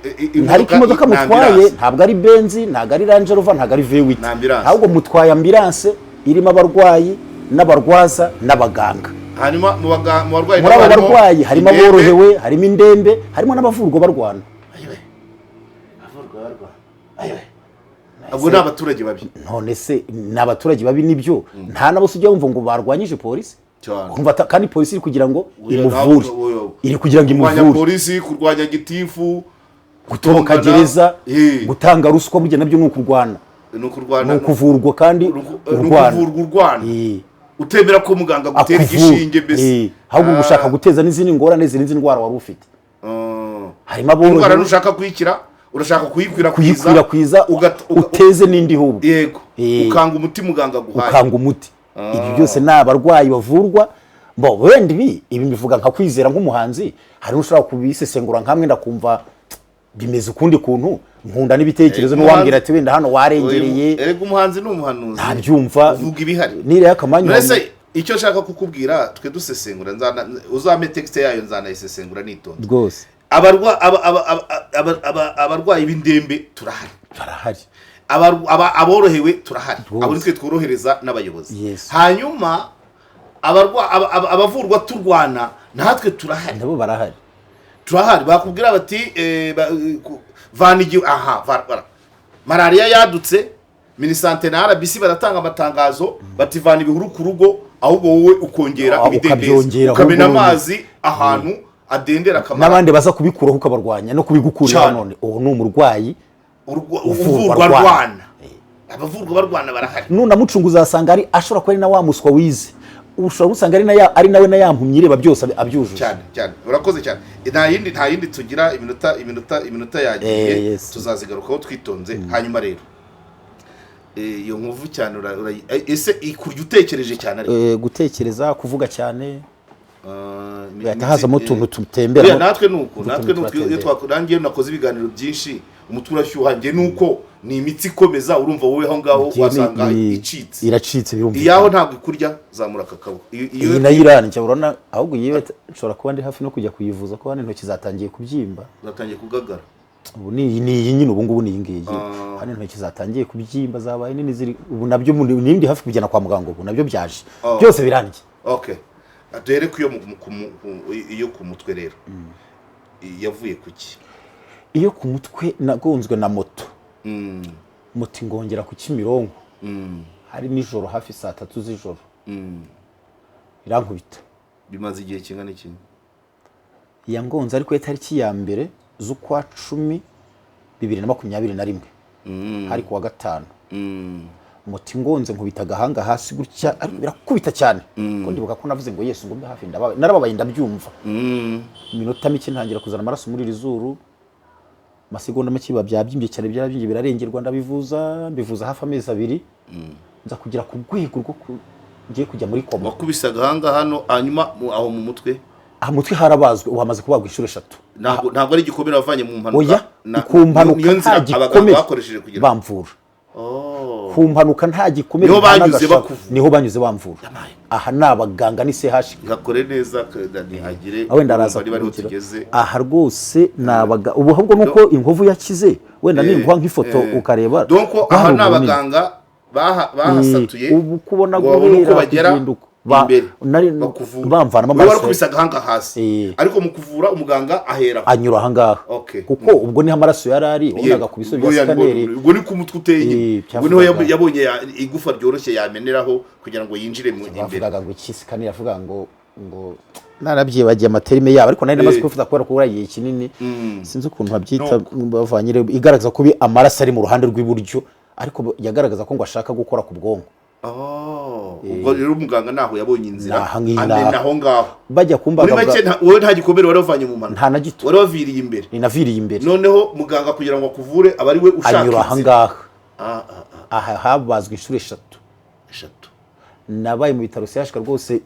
Ariko imodoka ni mutwaye ambulance. ntabwo ari Benz, ntabwo ari Range Rover, ntabwo ari V8. Ni ambulance. Ahubwo mutwaye ambulance irimo abarwayi n'abarwaza n'abaganga. Hanyuma mu barwayi Muri abo nabo harimo barwayi harimo indembe. aborohewe, harimo indembe, harimo n'abavurwa barwana. Ayiwe. Abavurwa barwana. Ayiwe. Abo ni abaturage babi. None se ni abaturage babi? Nibyo, nta nabo ujya wumva ngo barwanyije polisi. Cyane. Urumva kandi polisi iri kugira ngo Oya, imuvure. oya. Iri kugira ngo Kurwanya imuvure. polisi, kurwanya gitifu, Gutoroka gutongana. gereza, gutanga ruswa, burya nabyo ni ukurwana. Ni ukurwana. Ni ukuvurwa kandi Ni urwana. ukuvurwa urwana, utemera ko muganga agutera Akuvura. igishinge mbese. Ahubwo gushaka guteza n'izindi ngorane zirenze indwara wari ufite. Harimo Indwara aborohewe. ntushaka kuyikira, urashaka kuyikwirakwiza. Kuyikwirakwiza, uteze n'indi ahubwo. Ukanga umuti muganga aguhaye. Ukanga umuti. Ibyo byose ni abarwayi bavurwa. Bo wenda ibi mbivuga nka kwizera nk'umuhanzi, hari n'ushobora kubisesengura nkamwe, ndakumva bimeze ukundi kuntu. Nkunda n'ibitekerezo n'uwambwira ati wenda hano warengereye. Erega umuhanzi ni umuhanuzi. Ntabyumva. Uvuga ibihari. Niriya akamanyu. Mbese icyo nshaka kukubwira, twe dusesengura, uzampe texte yayo nzanayisesengura nitonze. Rwose. Abarwayi b'indembe turahari. Barahari. Aborohewe turahari. Rwose. Abo nitwe tworohereza n'abayobozi. Hanyuma abavurwa turwana natwe turahari. Nabo barahari. Turahari. Bakubwira bati vana igihe aha malariya yadutse, MINISANTE na RBC baratanga amatangazo bati vana ibihuru ku rugo, ahubwo wowe ukongera ibidendezi, ukabyongera, ukamena ahubwo amazi ahantu adendera akamara. N'abandi baza kubikuraho ukabarwanya no kubigukurira. Cyane. None uwo ni umurwayi uvurwa uvurwa arwana. Arwana, abavurwa barwana barahari. Nunamucunga uzasanga ari ashobora kuba ari na wa muswa wize, ushobora gusanga ari nawe na ya mpumyi ireba byose abyujuje. Cyane cyane, urakoze cyane. Nta yindi tugira, iminota yagiye. Yes. Tuzazigarukaho twitonze. Hanyuma rero Iyo nkovu cyane ese ikurya utekereje cyane ariko? Gutekereza, kuvuga cyane, Ah, hahita hazamo utuntu tutembera. Buriya natwe nuko utuntu natwe nuko iyo turatembera. Twakurangiye nakoze ibiganiro byinshi, umutwe urashyuha. Njye nuko ni imitsi ikomeza, urumva wowe aho ngaho wasanga icitse. Iracitse, birumvikana. Iyaho ntabwo ikurya, zamura aka kaboko. Iyo Iyi nayo irandya, urabona ahubwo iyi nshobora kuba ndi hafi no kujya kuyivuza ko hano intoki zatangiye kubyimba. Zatangiye kugagara. Ubu ni iyi, ni iyi nyine, ubu ngubu ni iyi ngiyi. Hano intoki zatangiye kubyimba, zabaye nini, ziri ubu nabyo nindi hafi kujyana kwa muganga, ubu nabyo byaje. Byose birandya. Okay, duhere ku iyo iyo ku mutwe rero yavuye ku ki? Iyo ku mutwe nagonzwe na moto. Moto ingongera ku Kimironko, hari nijoro hafi saa 3 z'ijoro, irankubita. Bimaze igihe kingana iki? Yangonze ariko itariki ya 1 z'ukwa 10 2021, hari kuwa gatanu. Moto ingonze nkubita agahanga hasi gutya, ariko birakubita cyane ko ndibuka ko navuze ngo Yesu ngo mbe hafi, ndababaye, narababaye ndabyumva. Iminota mike ntangira kuzana amaraso muri iri zuru, amasegonda make biba byabyimbye cyane, byarabyimbye birarengerwa, ndabivuza, mbivuza hafi amezi 2, nza kugera ku rwego rwo ngiye kujya muri koma. Wakubise agahanga hano, hanyuma aho mu mutwe? Aha mutwe harabazwe, ubu hamaze kubagwa inshuro 3. Ntabwo ari igikomere wavanye mu mpanuka? Oya, ku mpanuka niyo nta nzira abaganga gikomere bakoresheje kugira bamvura. Ku mpanuka nta gikomere, Niho nta banyuze n'agashaka. bakuvura. Niho banyuze bamvura. Aha ni abaganga, ni CHUK. Gakore neza ntihagire Wenda araza niba ariho kuruhukira. tugeze. Aha rwose ni abaga ubu, ahubwo nuko inkovu yakize, wenda ninguha nk'ifoto ukareba. Donc aha Hari ni ubunini. abaganga bahasatuye Ubu kubona ngo babone uko guhera bagera kuzinduka. Imbere bakuvura. Bamvanamo Wowe amaraso. warakubise agahanga hasi, ariko mu kuvura umuganga ahera Anyura ahangaha, kuko ubwo niho amaraso yari ari, wabonaga ku biso bya scanner. Ubwo ni ku mutwe uteye nyine. Ubwo niho Byavugaga. yabonye igufa ryoroshye yameneraho kugira ngo yinjire mu imbere. Bavugaga ngo iki, scanner yavuga ngo narabyibagiye ama termes yabo, ariko nari namaze kubifata kubera ko igihe kinini sinzi ukuntu babyita. Bavanye igaragaza ko amaraso ari mu ruhande rw'iburyo, ariko yagaragaza ko ngo ashaka gukora ku bwonko. Oh, ubwo rero umuganga naho yabonye inzira Naha ngiyi, amena naha. aho ngaho. Bajya kumbaga Muri make wowe nta gikomere wari wavanye mu mpanuka? Nta na gito. Wari waviriye imbere? Ninaviriye imbere. Noneho muganga kugira ngo akuvure aba ari we ushaka Anyura inzira. ahangaha. Ah, ah, ah. Aha habazwe inshuro 3. 3. Nabaye mu bitaro CHUK rwose,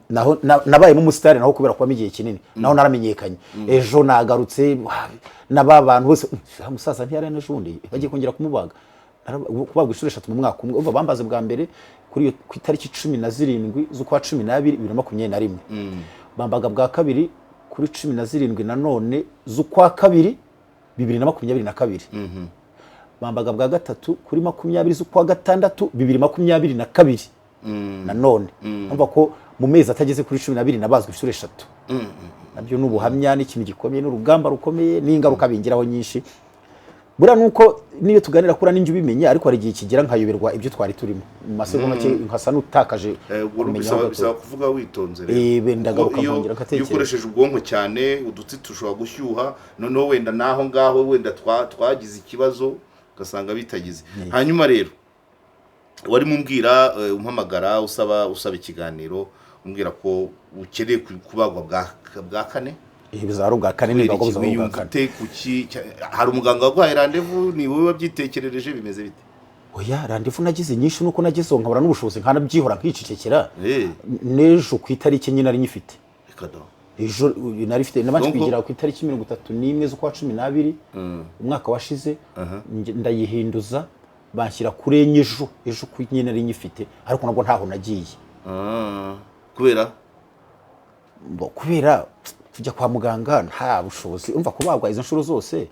naho nabayemo umusitari naho kubera kubamo igihe kinini, naho naramenyekanye. Ejo nagarutse na ba bantu bose, "Ah, musaza ntiyari ejo bundi bagiye kongera kumubaga." Kubagwa inshuro 3 mu mwaka umwe. Umva, bambaze bwa mbere kuri iyo ku itariki 17 z'ukwa 12 2021, bambaga bwa kabiri kuri 17 nanone z'ukwa kabiri 2022, bambaga bwa gatatu kuri 20 z'ukwa gatandatu 2022 nanone. Umva ko mu mezi atageze kuri 12 nabazwe inshuro 3. Nabyo ni ubuhamya, ni ikintu gikomeye, ni urugamba rukomeye, n'ingaruka bingiraho nyinshi. Buriya nuko niyo tuganira kuri ninjye ubimenya, ariko hari igihe kigera nkayoberwa ibyo twari turimo mu masegonda make, nkasa n'utakaje Ubwo kumenya bisaba aho gato. Bisaba kuvuga witonze rero. Ndagaruka Kuko nkongera iyo nkatekereza. ukoresheje ubwonko cyane, udutsi dushobora gushyuha, noneho wenda n'aho ngaho wenda twagize ikibazo ugasanga bitagize. Hanyuma rero warimo umbwira, umpamagara usaba ikiganiro, umbwira ko ukeneye kubagwa bwa kane. Bizaba ari ubwa kane, Kubera nimba iki? buzaba ari ubwa Wiyumva kane. ute? Kuki hari umuganga waguhaye rendez-vous? Ni wowe wabyitekerereje? Bimeze bite? Oya, rendez-vous nagize nyinshi, nuko nagize nkabura n'ubushobozi nkanabyihora nkicecekera. N'ejo ku itariki 4 nari nyifite. Reka da. Ejo nari mfite nabanje kwigira ku itariki 31 z'ukwa 12 umwaka washize, ndayihinduza banshyira kuri 4 ejo. Ejo ku 4 nari nyifite, ariko nabwo ntaho nagiye. Ah, kubera? Kubera kujya kwa muganga nta bushobozi. Umva, kubagwa izo nshuro zose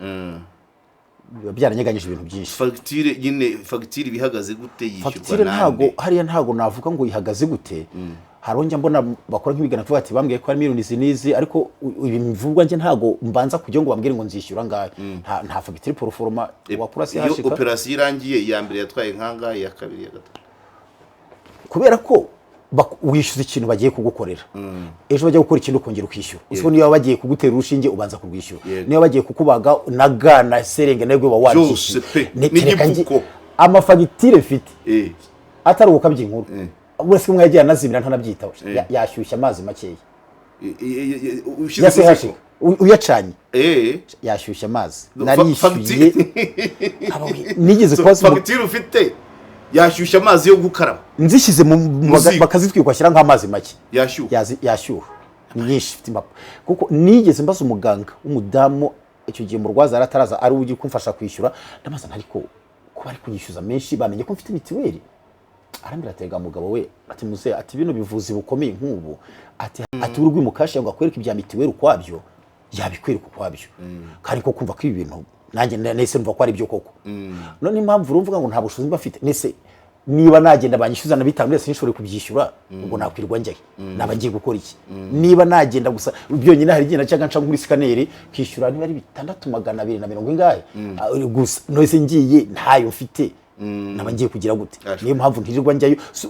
biba byaranyeganyije ibintu byinshi. Fagitire nyine, fagitire iba ihagaze gute? Yishyurwa Fagitire ntago nande? Hariya ntago navuga ngo ihagaze gute. Hari njya mbona bakora nk'ibigana kuvuga ati bambwiye ko ari miliyoni izi n'izi, ariko ibi mvugwa njye ntago mbanza kujya ngo bambwire ngo nzishyura ngahe. Nta fagitire proforma wakura Iyo CHUK. operasiyo irangiye, iya mbere yatwaye nk'angahe, iya kabiri, iya gatatu? Kubera ko wishyuza ikintu bagiye kugukorera, ejo bajya gukora ikindi ukongera ukishyura. Uzi ko niba bagiye kugutera urushinge ubanza kurwishyura, niba bagiye kukubaga na ga na seringue nawe uba wabyishyuye. Byose pe, Kereka n'igipfuko. Amafagitire mfite atari ugukabya inkuru, wese umwe yagiye anazimira ntanabyitaho. Yashyushya amazi makeya. Ushyize Ya ku ziko. CHUK uyacanye, yashyushya amazi. Narishyuye. Nigeze So, kubaza fagitire ufite Yashyushya amazi yo gukaraba? Nzishyize mu Mu ziko. Bakazitwika, bashyira nk'amazi make. Yashyuha? Yashyuha. Ni nyinshi, ifite impapuro, kuko nigeze mbaza umuganga w'umudamu icyo gihe, murwaza yari ataraza, ari we ugiye kumfasha kwishyura. Ndabaza nti: "Ariko kuba ari kunyishyuza menshi, bamenye ko mfite mitiweli?" Arambwira ati: "Rega mugabo we," ati, "muze," ati, "bino bivuzi bukomeye nk'ubu," ati uri rwimukasha ngo akwereke ibya mitiweli ukwabyo, yabikwereka ukwabyo." Kandi ko kumva ko ibi bintu nanjye nahise numva ko ari byo koko. None impamvu urumva ngo nta bushobozi mba mfite, nese niba nagenda banyishyuza na bitanu wese nshobore kubyishyura, ubwo nakwirwa njyahe? Naba ngiye gukora iki? Niba nagenda gusa byonyine, hari igihe najyaga nca muri scanner kishyura niba ari 6,200 na mirongo ingahe. Gusa none ngiye ntayo mfite, naba ngiye kugira gute? Niyo mpamvu ntirirwa njyayo. So,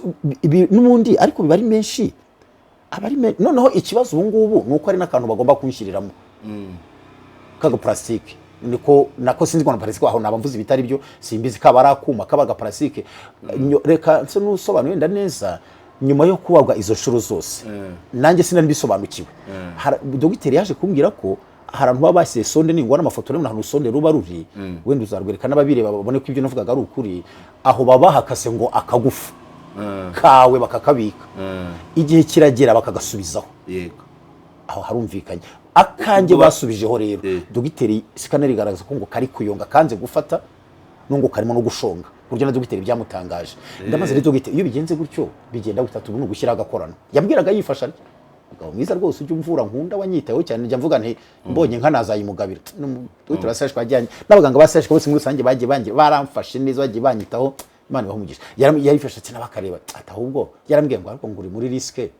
n'ubundi ariko biba ari menshi, aba ari noneho ikibazo ubu ngubu ni uko hari n'akantu bagomba kunshyiriramo kaga plastique, niko nako sinzi ngo na plastique aho naba mvuze ibitari byo, simbizi, kaba ari akuma kaba aga plastique. Reka nse n'usobanuye wenda neza. Nyuma yo kubagwa izo nshuro zose, nanjye sinari mbisobanukiwe. Dogiteri yaje kumbwira ko hari ahantu baba bashyize sonde. Ningwa n'amafoto rero, ahantu sonde ruba ruri, wenda uzarwereka n'ababireba babone ko ibyo navugaga ari ukuri. Aho baba bahakase ngo akagufa kawe bakakabika, igihe kiragera bakagasubizaho. Aho harumvikanye. Akanjye basubijeho rero, dogiteri scanner igaragaza ko ngo kari kuyonga, kanze gufata, nubwo karimo no gushonga, ku buryo na dogiteri byamutangaje. Ndamaze rero: "Dogiteri, iyo bigenze gutyo bigenda gutatu?" Ubu ni ugushyiraho agakorano. Yambwiraga yifasha atya. Umugabo mwiza rwose, ujya umvura, nkunda, wanyitayeho cyane. Njya mvuga nti mbonye nka nazayimugabira. Dogiteri wa CHUK twajyanye n'abaganga ba CHUK bose muri rusange bagiye bangira, baramfashe neza, bagiye banyitaho, Imana ibahe umugisha. Yarifashe ati n'abakareba ati ahubwo yarambwiye ngo: "Ariko ngo uri muri risque,"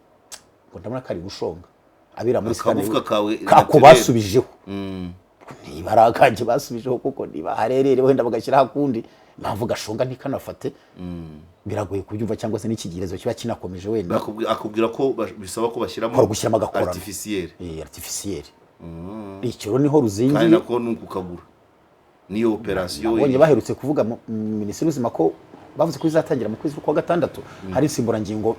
ngo "ndabona kari gushonga abira muri Akagufwa kawe kako naturel. Basubijeho, niba ari akanjye basubijeho, kuko niba harerere wenda bagashyiraho akundi, impamvu gashonga ntikanafate biragoye kubyumva, cyangwa se n'ikigerezo kiba kinakomeje wenda. Akubwira ko bisaba ko bashyiramo Ko gushyiramo agakorano. Artificiel. Artificiel. Icyo rero niho Kandi ruzingiye. nako ni ukukagura niyo operation. Nabonye baherutse kuvuga Minisiteri y'Ubuzima ko bavuze ko izatangira mu kwezi kwa gatandatu, hari insimburangingo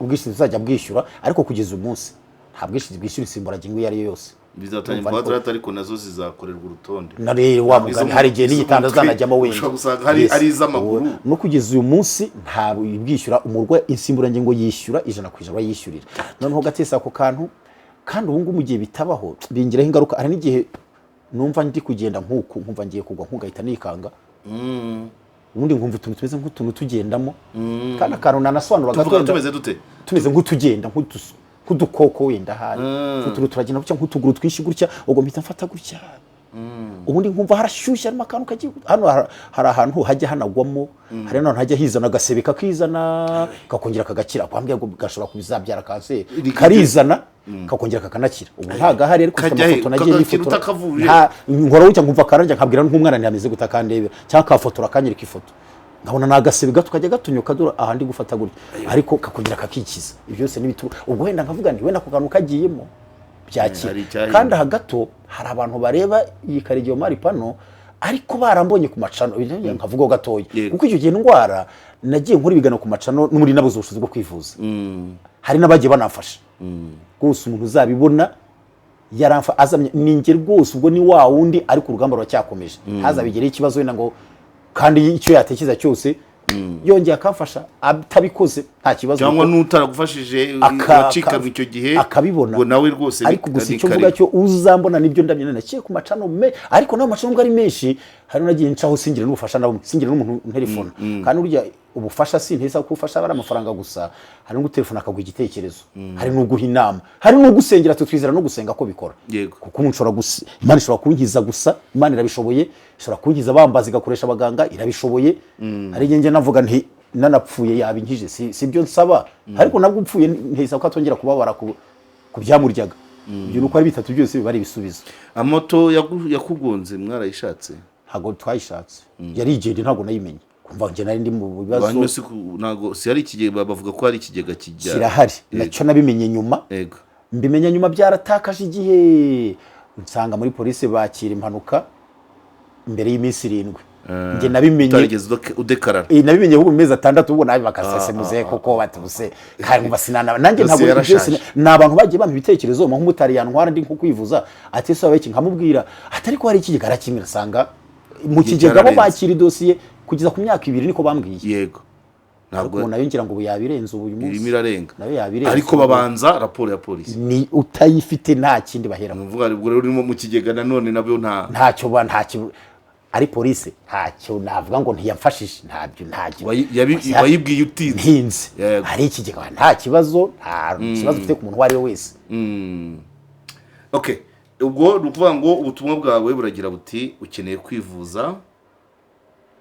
ubwishingizi buzajya bwishyura, ariko kugeza umunsi nta bwishingizi bwishyura insimburangingo iyo ari yo yose. Bizatangira Urumva kwa ariko- gatandatu, ariko nazo zizakorerwa urutonde. Na rero wa Izo mugani, hari igihe izo n'igitanda mutwe zanajyamo wenda. ushobora gusanga hari iz'amaguru. No kugeza uyu munsi nta bwishyura umurwayi insimburangingo, yishyura 100% urayishyurira. Noneho gatese ako kantu kandi ubu ngubu mu gihe bitabaho bingiraho ingaruka. Hari n'igihe numva ndi kugenda nk'uku, nkumva ngiye kugwa, nkugahita nikanga, ubundi nkumva utuntu tumeze nk'utuntu tugendamo, kandi akantu nanasobanura gato Tuvuga wenda- tumeze dute? Tumeze nk'utugenda nk'udukoko wenda, ahari utuntu turagenda gutya nk'utuguru twinshi gutya. Ubwo mpita mfata gutya, ubundi nkumva harashyushye, harimo akantu kagiye hano. Hari ahantu hajya hanagwamo, hari n'ahantu hajya hizana agasebe, kakizana kakongera kagakira. Kwambwira ngo gashobora kubizabyara kanseri, karizana kakongera kakanakira. Ubu ntabwo ahari, ariko mfite Kajya he? amafoto nagiye Kagakira nifotora. utakavuje? Nkora gutya nkumva karanjya, nkabwira nk'umwana ntihameze gute, akandebera cyangwa akafotora akanyereka ifoto, nkabona ni agasebe gato kajya gatunyuka dore ahandi gufata gutya, ariko kakongera kakikiza. Ibyo byose n'ibitu ubwo wenda nkavuga nti wenda ako kantu kagiyemo byakira. Hari icyahinduka. Kandi aha gato hari abantu bareba iyi Karegeya Omar pano, ariko barambonye ku macano, nkavuga gatoya, kuko icyo gihe indwara nagiye nkora ibiganiro ku macano, n'uri nabuze ubushobozi bwo kwivuza, hari n'abagiye banamfasha rwose. Umuntu uzabibona yaramfa azamye ni njye rwose, ubwo ni wa wundi, ariko urugamba ruracyakomeje. Ntazabigireho ikibazo wenda ngo kandi icyo yatekereza cyose yongeye akamfasha, atabikoze nta kibazo. Cyangwa kuko n'utaragufashije wacikanwe icyo gihe, akabibona. Ngo nawe rwose Ariko gusa ni icyo mvuga karibu. cyo uzambona nibyo ndamye naciye ku macano me, ariko nayo macano nubwo ari menshi, hari nagiye ncaho singira n'ubufasha na bumwe, singira n'umuntu unterefona. Kandi burya ubufasha sinteza ko ubufasha aba ari amafaranga gusa. Hari n'ugutelefona akaguha igitekerezo, hari n'uguha inama, hari n'ugusengera. Tutwizera no gusenga ko bikora. Kuko umuntu ushobora gusa, Imana ishobora kunkiza gusa, Imana irabishoboye, ishobora kunkiza bambaza igakoresha abaganga, irabishoboye. Hari igihe njye navuga nti nanapfuye yabinkije, si byo nsaba, ariko nabwo upfuye nteza ko atongera kubabara ku byamuryaga. Ibyo nuko ari bitatu byose biba ari ibisubizo. Amoto yakugonze mwarayishatse? Ntabwo twayishatse, yarigende, ntabwo nayimenye, kumva njye nari ndi mu bibazo. Hanyuma si ntabwo si hari ikigega, bavuga ko hari ikigega kijya Kirahari. Nacyo nabimenye nyuma. Mbimenya nyuma byaratakaje igihe, nsanga muri polisi bakira impanuka mbere y'iminsi 7. Njye nabimenye Utarigeze udekarara. Nabimenye ahubwo mu mezi 6, ubwo nabi bakasesemuze kuko batubuse kandi nkumva sinana nanjye. Dosiye Ntabwo yarashaje. byose ni abantu bagiye bampa ibitekerezo, nk'umumotari yantwara ndi nko kwivuza, ati: "Ese wabaye iki?" Nkamubwira ati: "Ariko hari ikigega." Arakimwe asanga mu Igihe kigega bo cyararenze. bakira idosiye kugeza ku myaka 2, niko bambwiye. Ntabwo- Ariko ubu nayo ngira ngo ubu yabirenze ubu uyu munsi. Irimo irarenga. Nayo yabirenze. Ariko babanza raporo ya polisi. Ni utayifite nta kindi bahera. Ni ukuvuga ubwo rero urimo mu kigega nanone nabyo nta Ntacyo ba, ntacyo ari polisi, ntacyo navuga ngo ntiyamfashije, ntabyo, ntacyo. Wayibwiye utinze. Ntinze. Yego. Ari ikigega, nta kibazo, nta kibazo ufite ku muntu uwo ari we wese. Okay, ubwo ni ukuvuga ngo ubutumwa bwawe buragira buti: ukeneye kwivuza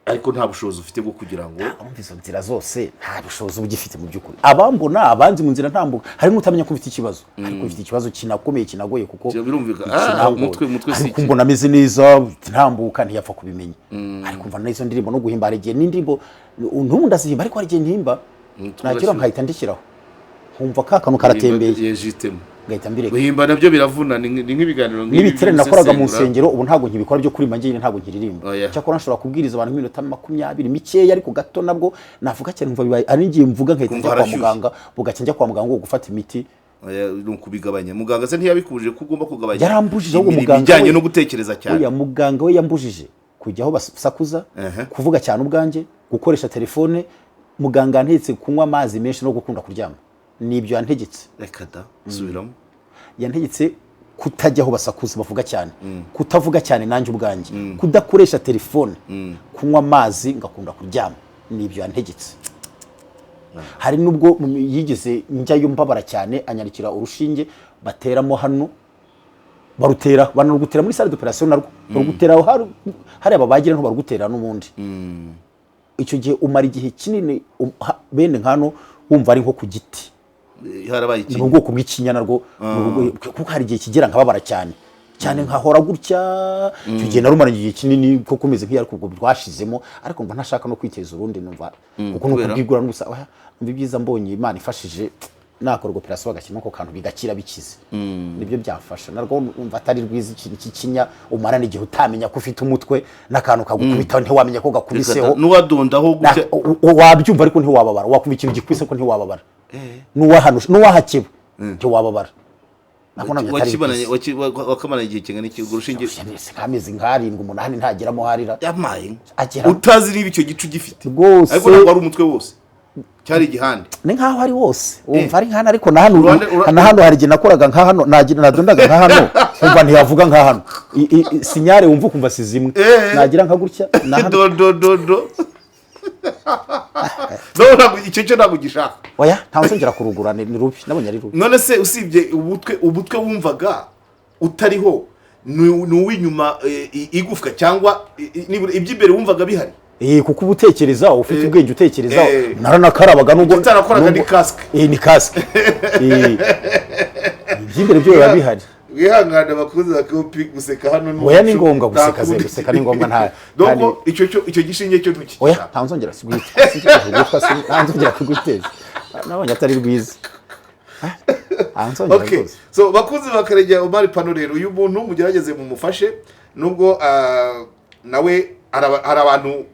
ariko nta bushobozi ufite bwo kugira ngo Urumva izo nzira zose nta bushobozi uba ugifite mu by'ukuri. Abambona, abanzi mu nzira ntambuka, hari n'utamenya ko mfite ikibazo, ariko mfite ikibazo kinakomeye, kinagoye kuko Birumvikana. kinangoye. Umutwe si Ariko iki. mbona ameze neza ntambuka, ntiyapfa kubimenya. Ariko mva n'izo ndirimbo no guhimba, hari igihe n'indirimbo n'ubu ndazihimba, ariko hari igihe ntihimba Umutwe nagira urashyuha. nkahita ndishyiraho nkumva ka kantu karatembeye, Yejitemo. ngahita mbireka. Guhimba nabyo biravuna, ni nk'ibiganiro nk'ibi N'ibiterane nakoraga mu bisesengura. nsengero ubu ntabwo nkibikora byo kuririmba njyenyine, ntabwo nkiririmba. Oya. Cyakora nshobora kubwiriza abantu iminota 20 mikeya, ariko gato nabwo navuga cyane nkumva bibaye ari ngiye mvuga nkahita Kumva njya kwa harashyushye. muganga, bugacya njya kwa muganga ngo gufata imiti. Oya, ni ukubigabanya. Muganga se ntiyabikubujije ko ugomba kugabanya Yarambujije ahubwo imirimo muganga ijyanye we. no gutekereza cyane? Oya, muganga we yambujije kujya aho basakuza, kuvuga cyane ubwanjye, gukoresha telefone. Muganga yantegetse kunywa amazi menshi no gukunda kuryama, nibyo yantegetse. Reka da, subiramo. Yantegetse kutajya aho basakuza bavuga cyane, kutavuga cyane nanjye ubwanjye, kudakoresha telefone, kunywa amazi, ngakunda kuryama, nibyo yantegetse. Hari nubwo yigeze njyayo mbabara cyane, anyandikira urushinge bateramo hano, barutera, banarugutera muri salle d'opération, narwo barugutera aho hariya babagira, ntibarugutera n'ubundi. Icyo gihe umara igihe kinini bene nkano wumva ari nko ku giti. Harabaye Ni iki? ubwoko bw'ikinya narwo, kuko hari igihe kigera nkababara cyane cyane nkahora gutya. Icyo gihe narumaranye igihe kinini ko kumeze nk'iyo, ariko ubwo rwashizemo, ariko mba ntashaka no kwiteza urundi, numva kuko nuko Kubera? bwigura n'ubusa. Oya, numva ibyiza mbonye Imana ifashije nakora operation bagashyiramo ako kantu bigakira bikize, nibyo byamfasha. Narwo numva atari rwiza, ikintu cy'ikinya umarana igihe utamenya ko ufite umutwe, n'akantu kagukubita ntiwamenya ko gakubiseho. N'uwadondaho gutya. Wabyumva ariko ntiwababara, wakumva ikintu gikubise ko ntiwababara, n'uwahakeba ntiwababara. Nako nabyo atari byiza. Wakamaranye igihe kingana iki urwo rushinge? Nk'amezi nk'arindwi, 8 ntageramo harira. Yamaye. Agera. Utazi niba icyo gice ugifite. Rwose. Ariko ntabwo wari umutwe wose, cyari igihande. Ni nk'aho ari wose, wumva ari nk'hano, ariko na hano na hano hari igihe nakoraga nka hano, nadondaga nka hano nkumva ntiyavuga nka hano. Signal wumva ukumva si zimwe. Nagira nka gutya na hano. Do do do do no, ntabwo icyo cyo ntabwo ugishaka. Oya, ntawe nzongera kurugura, ni rubi, nabonye ari rubi. None se usibye umutwe wumvaga utariho, ni uw'inyuma, igufwa cyangwa nibura iby'imbere wumvaga bihari? Kuko uba utekereza, ufite ubwenge utekereza. Naranakarabaga nubwo Utarakoraga ni casque. Ni casque. Iby'imbere byo biba bihari. Wihangane abakunzi ba kopi, guseka hano ni Oya, ni umuco. ngombwa Nta guseka ze, kundi. guseka ni ngombwa, Donc icyo gishinge cyo Oya, ntukigishaka. ntawe nzongera kugwitwa, ntawe nzongera kuguteza, nabonye atari rwiza. Ntawe nzongera rwose. So bakunzi ba Karegeya Omar Pano rero, uyu muntu mugerageze mumufashe, nubwo nawe hari abantu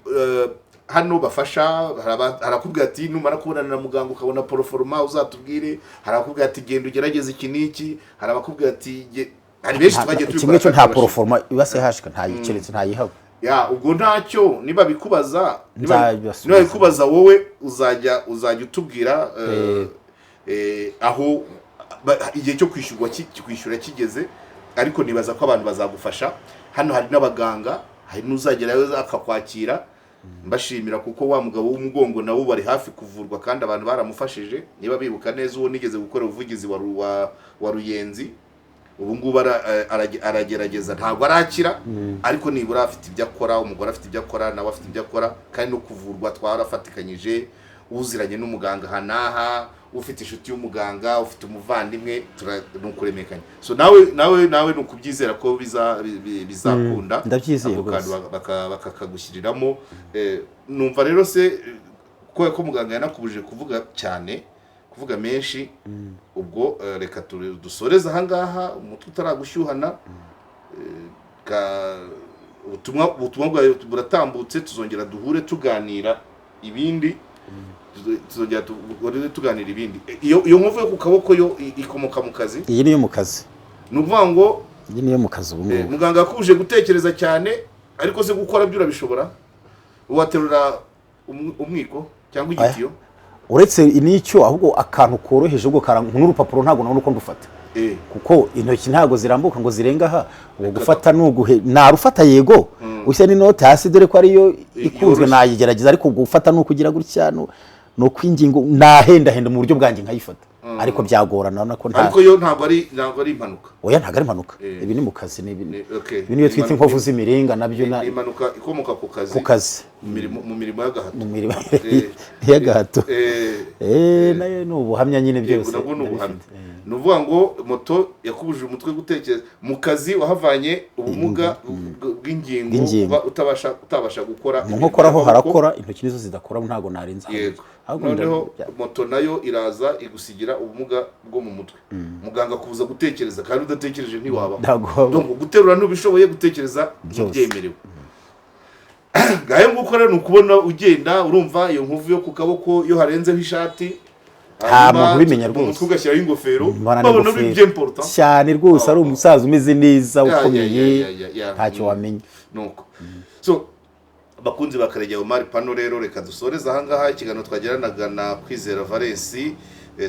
hano bafasha. Hari abakubwira ati numara kubonana na muganga ukabona proforma uzatubwire, hari abakubwira ati genda ugerageze iki n'iki, hari abakubwira ati hari benshi twagiye Kimwe tubikora cyo nta kandi bashima. proforma iba CHK ntayikeretse, ntayihaba. Ya, ubwo ntacyo, niba bikubaza, Nzabibasubiza. niba bikubaza wowe uzajya utubwira aho igihe cyo kwishyurwa kwishyura kigeze. Ariko nibaza ko abantu bazagufasha hano, hari n'abaganga, hari n'uzagerayo akakwakira. Mbashimira kuko wa mugabo w'umugongo nawo bari hafi kuvurwa kandi abantu baramufashije. Niba bibuka neza, uwo nigeze gukora ubuvugizi wa Ruyenzi, ubu ngubu aragerageza, ntabwo arakira, ariko nibura afite ibyo akora, umugore afite ibyo akora, nawe afite ibyo akora, kandi no kuvurwa twarafatikanyije. Uziranye n'umuganga aha n'aha, ufite inshuti y'umuganga, ufite umuvandimwe, ni ukuremekanya. So nawe ni ukubyizera ko bizakunda. Ndabyizeye Ako kantu rwose. bakakagushyiriramo. Numva rero se kubera ko muganga yanakubujije kuvuga cyane, kuvuga menshi, ubwo reka dusoreze ahangaha umutwe utaragushyuhana. Ubutumwa bwawe buratambutse, tuzongera duhure tuganira ibindi, tuzongera duhure tuganira ibindi. Iyo nkovu yo ku kaboko yo ikomoka mu kazi? Iyi niyo mu kazi. Ni ukuvuga ngo Iyi niyo mu kazi ubu ngubu. Muganga yakubuje gutekereza cyane, ariko se gukora byo urabishobora? Waterura umwiko cyangwa Oya, igitiyo? Uretse n'icyo, ahubwo akantu koroheje ubwo n'urupapuro ntabwo nabona uko ndufata, kuko intoki ntabwo zirambuka ngo zirenga aha. Ubwo gufata ni uguhe, narufata yego, ushyira n'inote hasi, dore ko ariyo ikunzwe, nayigerageza, ariko gufata ni ukugira gutya, ni ukwingingo, nahendahenda mu buryo bwanjye nkayifata, ariko byagorana, urabona ko nta. Ariko yo ntabwo ari impanuka? Oya, ntabwo ari impanuka. Ibi ni mu kazi, ni ibi ibi niyo twita inkovu z'imiringa nabyo Ni impanuka ikomoka ku kazi. Ku kazi. Mu mirimo y'agahato. Mu mirimo y'agahato. Nayo ni ubuhamya nyine byose. Nabwo ni ubuhamya. Ndabifite. Ni ukuvuga ngo moto yakubujije umutwe gutekereza, mu kazi wahavanye ubumuga bw'ingingo. Bw'ingingo. Kuba utabasha gukora Mu imirimo nkokora ho y'amaboko. harakora, intoki nizo zidakora, ntabwo narenza. Ahubwo Noneho moto nayo iraza igusigira ubumuga bwo mu mutwe, muganga akubuza gutekereza, kandi udatekereje ntiwabaho. Ntabwo wabaho. Donc guterura ntubishoboye, gutekereza Byose. ntibyemerewe. Ngayo nguko rero, ni ukubona ugenda, urumva iyo nkovu yo ku kaboko iyo harenzeho ishati, Nta hanyuma muntu ubimenya mu rwose. mutwe ugashyiraho ingofero, Mbona babona n'ingofero. uri bien important. Cyane rwose, ari umusaza umeze neza, ukomeye, Ya. ntacyo wamenya. Nuko so, bakunzi ba Karegeya Omar Pano rero, reka dusoreze ahangaha ikiganiro twagiranaga na Kwizera Valens.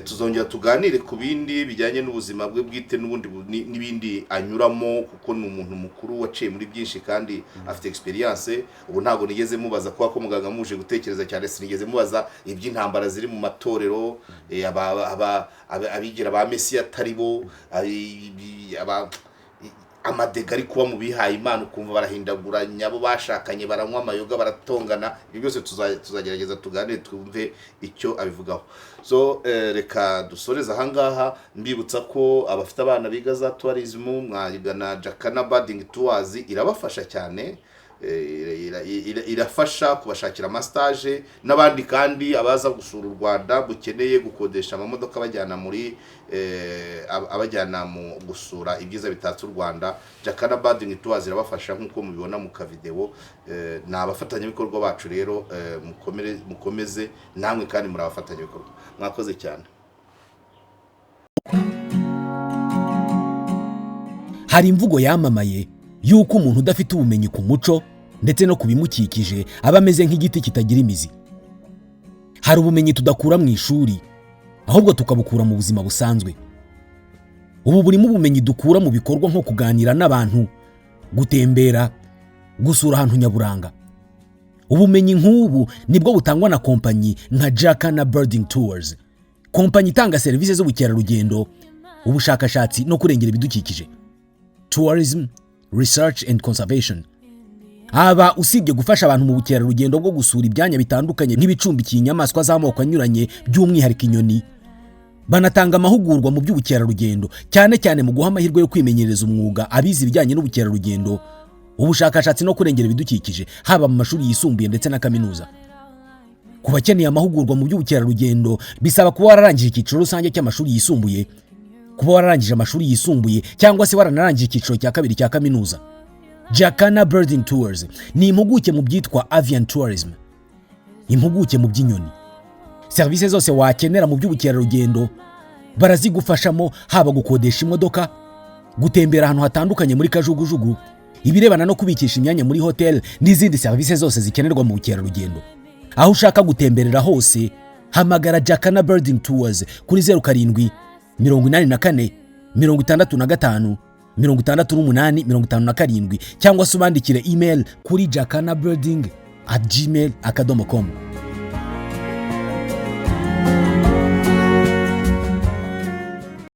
Tuzongera tuganire ku bindi bijyanye n'ubuzima bwe bwite n'ubundi n'ibindi anyuramo, kuko ni umuntu mukuru waciye muri byinshi kandi afite experience. Ubu ntabwo nigeze mubaza, kuba ko muganga muje gutekereza cyane, sinigeze mubaza iby'intambara ziri mu matorero, abigira ba Mesiya atari bo, amadega ari kuba mu bihaye Imana, ukumva barahindaguranya abo bashakanye, baranywa amayoga, baratongana. Ibyo byose tuzagerageza tuganire, twumve icyo abivugaho. So reka dusoreze ahangaha, mbibutsa ko abafite abana biga za tourism mwagana Jacana Birding Tours, irabafasha cyane. Irafasha kubashakira amastage n'abandi, kandi abaza gusura u Rwanda bukeneye gukodesha amamodoka abajyana muri abajyana mu gusura ibyiza bitatse u Rwanda, Jacana Birding Tours irabafasha nk'uko mubibona mu kavideo. Ni abafatanyabikorwa bacu rero, mukomere, mukomeze namwe kandi muri abafatanyabikorwa. Mwakoze cyane. Hari imvugo yamamaye y'uko umuntu udafite ubumenyi ku muco ndetse no ku bimukikije aba ameze nk'igiti kitagira imizi. Hari ubumenyi tudakura mu ishuri, ahubwo tukabukura mu buzima busanzwe. Ubu burimo ubumenyi dukura mu bikorwa nko kuganira n'abantu, gutembera, gusura ahantu nyaburanga. Ubumenyi nk'ubu nibwo butangwa na kompanyi nka Jacana Birding Tours, kompanyi itanga serivisi z'ubukerarugendo, ubushakashatsi no kurengera ibidukikije, tourism, research and conservation. Aba usibye gufasha abantu mu bukerarugendo bwo gusura ibyanya bitandukanye nk'ibicumbikiye inyamaswa z'amoko anyuranye, by'umwihariko inyoni, banatanga amahugurwa mu by'ubukerarugendo, cyane cyane mu guha amahirwe yo kwimenyereza umwuga abize ibijyanye n'ubukerarugendo, ubushakashatsi no kurengera ibidukikije, haba mu mashuri yisumbuye ndetse na kaminuza. Ku bakeneye amahugurwa mu by'ubukerarugendo, bisaba kuba wararangije icyiciro rusange cy'amashuri yisumbuye, kuba wararangije amashuri yisumbuye cyangwa se waranarangije icyiciro cya kabiri cya kaminuza. Jacana Birding Tours ni impuguke mu byitwa avian tourism, impuguke mu by'inyoni. Serivisi zose wakenera mu by'ubukerarugendo barazigufashamo, haba gukodesha imodoka, gutembera ahantu hatandukanye muri kajugujugu, ibirebana no kubikisha imyanya muri hoteli n'izindi serivisi zose zikenerwa mu bukerarugendo. Aho ushaka gutemberera hose, hamagara Jacana Birding Tours kuri 0784 65 68 57 cyangwa se ubandikire email kuri jacanabirding@gmail.com.